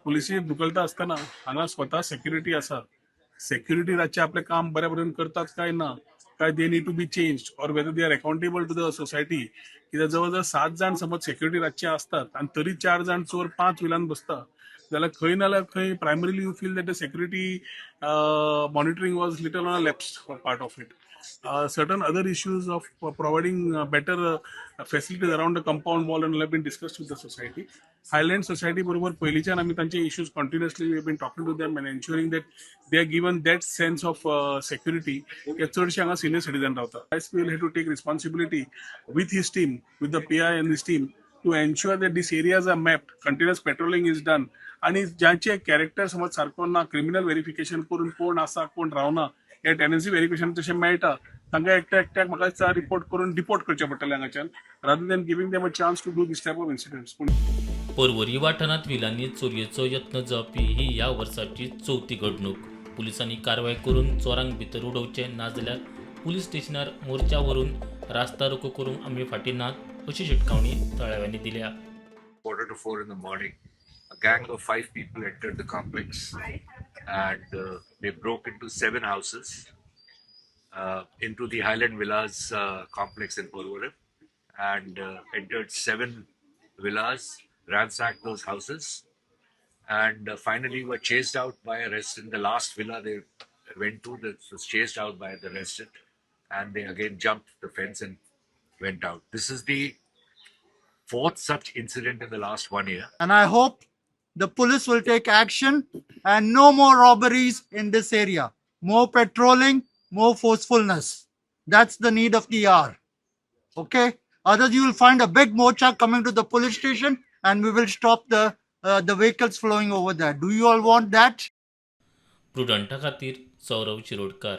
पुलिसी धुकलता आसतना हांगा स्वता सेक्युरिटी आसा. सेक्युरिटी रातचे आपलें काम बऱ्या बरेन करतात काय ना, काय they need to be change or whether they are accountable to the society. कित्याक जवळ जवळ सात जाण समज सेक्युरिटी रातचे असतात आणि तरी चार जाण चोर पांच विलान बसता जाल्यार खंय ना जाल्यार खंय primarily you feel that the security monitoring was little on a lapse part of it. Certain other issues of providing better facilities around the compound wall and all have been discussed with the society. Highland Society बरोबर पयलींच्यान आमी तांचे issues continuously we been talking to them and ensuring that they are given that sense of security की चडशे हांगा senior citizen रावता. SP will have to take responsibility with his team, with the PI and his team, to ensure that these areas are mapped, continuous patrolling is done आणि ज्यांचे character समज सारको ना, criminal verification करून कोण आसा कोण रावना हे टेनन्सी व्हेरिफिकेशन तशें मेळटा, तांकां एकट्या एकट्याक म्हाका दिसता रिपोर्ट करून डिपोर्ट करचें पडटलें हांगाच्यान, rather than giving them a chance to do this type of incidents. पूण पर्वरी वाठारांत विलांनी चोरयेचो यत्न जावपी ही ह्या वर्साची चवथी घडणूक. पुलिसांनी कारवाय करून चोरांक भितर उडोवचे, नाजाल्यार पुलीस स्टेशनार मोर्चा व्हरून रास्ता रोको करूंक आमी फाटीं नात अशी शिटकावणी थळाव्यांनी दिल्या. 3:45 in the morning, a gang of five people entered the complex and they broke into seven houses, into the Highland Villas complex in Porvorim, and entered seven villas, ransacked those houses, and finally were chased out by a resident. The last villa they went to, that was chased out by the resident, and they again jumped the fence and went out. This is the fourth such incident in the last one year. And I hope the police will take action and no more robberies in this area. More patrolling, more forcefulness. That's the need of the hour. Okay? Others, you will find a big morcha coming to the police station and we will stop the vehicles flowing over there. Do you all want that? प्रुडंटा खातीर सौरव शिरोडकर.